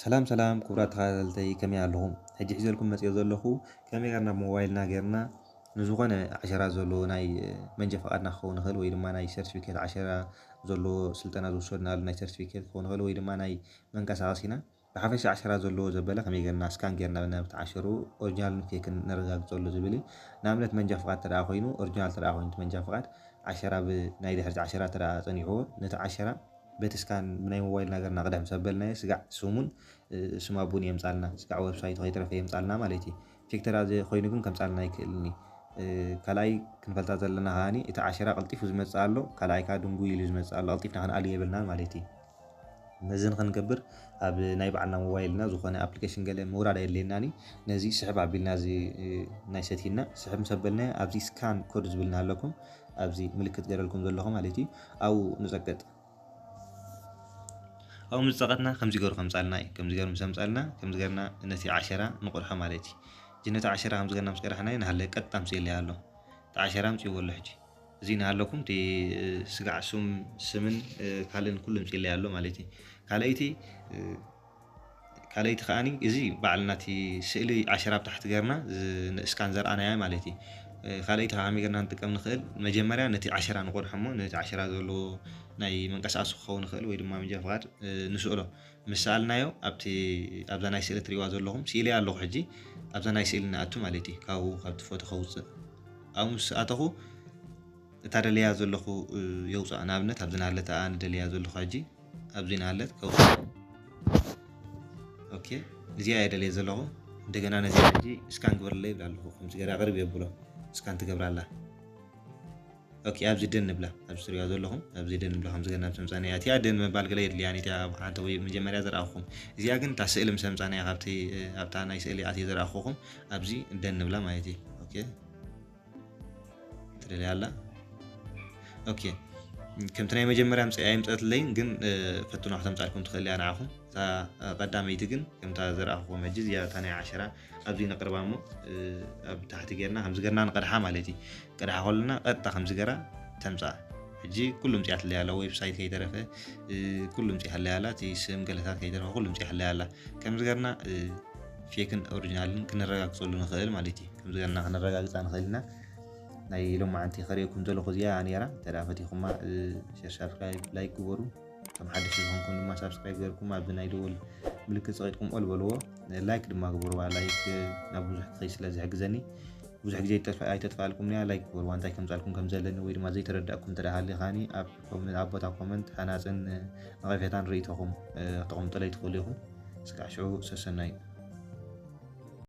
ሰላም ሰላም ክቡራት ተኸታተልተይ፣ ከመይ ኣለኹም? ሕጂ ሒዘልኩም መፅኦ ዘለኹ ከመይ ጌርና ብ ሞባይልና ጌርና ንዝኾነ ዓሸራ ዘሎ ናይ መንጃ ፍቓድና ክኸውን ይኽእል ወይ ድማ ናይ ሰርቲፊኬት ዓሸራ ዘሎ ስልጠና ዝወሰድናሉ ናይ ሰርቲፊኬት ክኸውን ይኽእል ወይ ድማ ናይ መንቀሳቐሲና ብሓፈሻ ዓሸራ ዘለዎ ዘበለ ከመይ ጌርና ስካን ጌርና ናብቲ ዓሸርኡ ኦሪጂናልን ፌክን ነረጋግፀሉ ዝብል እዩ። ንኣብነት መንጃ ፍቓድ ተደኣ ኮይኑ ኦሪጂናል ተደኣ ኮይኑ እቲ መንጃ ፍቓድ ዓሸራ ብናይ ድሕሪት ዓሸራ ተደኣ ፀኒዕዎ ነቲ ዓሸራ በቲ ስካን ብናይ ሞባይልና ገርና ቅድሕ ምስ ኣበልናዮ ስጋዕ ስሙን ስም ኣቡን የምፃልና ስጋዕ ዌብሳይቱ ከይተረፈ የምፃልና ማለት እዩ። ፌክ ተራ ኮይኑ ግን ከምፃልና ኣይክእልን እዩ። ካልኣይ ክንፈልጣ ዘለና ከዓኒ እቲ ዓሸራ ቀልጢፉ ዝመፅእ ኣሎ፣ ካልኣይ ከዓ ድንጉይ ኢሉ ዝመፅእ ኣሎ፣ ቀልጢፍና ክንኣልዮ የብልናን ማለት እዩ። ነዚ ንክንገብር ኣብ ናይ ባዕልና ሞባይልና ዝኾነ ኣፕሊኬሽን ገለ ምውራድ ኣየድልየናን እዩ። ነዚ ስሕብ ኣቢልና እዚ ናይ ሰቲና ስሕብ ምስ ኣበልናዮ ኣብዚ ስካን ኮድ ዝብል እናሃለኩም ኣብዚ ምልክት ገረልኩም ዘለኹ ማለት እዩ ኣብኡ ንፀቅጥ። ኣብኡ ምስ ፀቀጥና ከምዚ ገሩ ከምፃልና እዩ። ከምዚ ገሩ ምስ ኣምፃልና ከምዚ ገርና ነቲ ዓሸራ ንቆርሖ ማለት እዩ። እዚ ነቲ ዓሸራ ከምዚ ገርና ምስ ቀዳሕናዮ ንሃለ ቀጥታ ምፅእለይ ኣሎ። እቲ ዓሸራ ምፅእዎ ኣሎ ሕጂ። እዚ ንሃለኩም እቲ ስጋዕ ሱም ስምን ካልእን ኩሉ ምፅእለይ ኣሎ ማለት እዩ። ካልኣይቲ ካልኣይቲ ከዓኒ እዚ ባዕልና እቲ ስእሊ ዓሸራ ብታሕቲ ገርና እስካን ዘርኣናያ ማለት እዩ። ካልኣይቲ ከመይ ገርና ንጥቀም ንኽእል? መጀመርያ ነቲ ዓሸራ ንቆርሖ እሞ ነቲ ዓሸራ ዘለዎ ናይ መንቀሳቀሲ ክኸውን ይኽእል ወይ ድማ መንጃ ፍቓድ ንስእሎ። ምስ ሰኣልናዮ ኣብቲ ኣብዛ ናይ ስእሊ ትሪእዋ ዘለኹም ስኢለያ ኣለኹ ሕጂ ኣብዛ ናይ ስእሊ ንኣቱ ማለት እዩ። ካብኡ ካብቲ ፎቶ ከውፅእ ኣብኡ ምስ ኣተኹ እታ ደለያ ዘለኹ የውፅኣ። ንኣብነት ኣብዚ ናሃለት ኣኣ ንደለያ ዘለኹ ሕጂ ኣብዚ ናሃለት ከውፅእ። ኦኬ እዚኣ እየ ደለየ ዘለኹ። እንደገና ነዚኣ ሕጂ እስካን ግበርለይ ይብል ኣለኹ። ከምዚ ገይረ ኣቕርብ የብሎ እስካን ትገብራ ኣላ። ኦኬ ኣብዚ ደን ንብላ ኣብዚ ትሪእዋ ዘለኹም ኣብዚ ደን ንብላ ከምዚ ገና ምስ ኣምፃእናያ እቲኣ ደን ምባል ገለ የድልያን እቲኣ ሓንቲ ወይ መጀመርያ ዘርኣኹም። እዚኣ ግን እታ ስእሊ ምስ ኣምፃእናያ ካብቲ ኣብታ ናይ ስእሊ ኣትየ ዘርኣኹኹም ኣብዚ ደን ንብላ ማለት እዩ። ኦኬ ትደልያ ኣላ። ኦኬ ከምቲ ናይ መጀመርያ ምፅእ ኣይምፀትለይን ግን ፈትኖ ክተምፃልኩም ትኽእል እያ ንዓኹም። እታ ቀዳመይቲ ግን ከምታ ዘርኣኹም ሕጂ እዚኣ እታ ናይ ዓሸራ ኣብዚ ነቅርባ እሞ ኣብ ታሕቲ ጌርና ከምዚ ገርና ንቀድሓ ማለት እዩ። ቀድሓ ከለና ቀጥታ ከምዚ ገራ ተምፃእ። ሕጂ ኩሉ ምፅያትለይ ኣላ፣ ዌብሳይት ከይተረፈ ኩሉ ምፅያትለይ ኣላ፣ እቲ ስም ገለታት ከይተረፈ ኩሉ ምፅያትለይ ኣላ። ከምዚ ገርና ፌክን ኦሪጂናልን ክነረጋግፀሉ ንኽእል ማለት እዩ። ከምዚ ገርና ክነረጋግፃ ንኽእል ኢና። ናይ ሎማዓንቲ ከርእየኩም ዘለኹ እዚኣ ነራ። እንተ ደኣ ፈቲኹማ ሸር፣ ሳብስክራይብ፣ ላይክ ግበሩ። ከም ሓደሽ ዝኾንኩም ድማ ሳብስክራይብ ገርኩም ኣብዚ ናይ ደወል ምልክት ፀቂጥኩም ኦል በልዎ። ላይክ ድማ ግበሩዋ። ላይክ ናብ ብዙሕ ክኸይ ስለ ዝሕግዘኒ ብዙሕ ግዜ ኣይተጥፋልኩም እያ። ላይክ ግበሩዋ። እንታይ ከምፃልኩም ከም ዘለኒ ወይ ድማ ዘይተረዳእኩም እንተ ደኣ ሃልዩ ከዓኒ ኣብ ኮመንት ኣብ ቦታ ኮመንት ሃናፅን ነቐፌታን ርእይቶኹም ክተቕምጡለይ ትኽእሉ ኢኹም። እስካዕ ሽዑ ሰሰናዩ።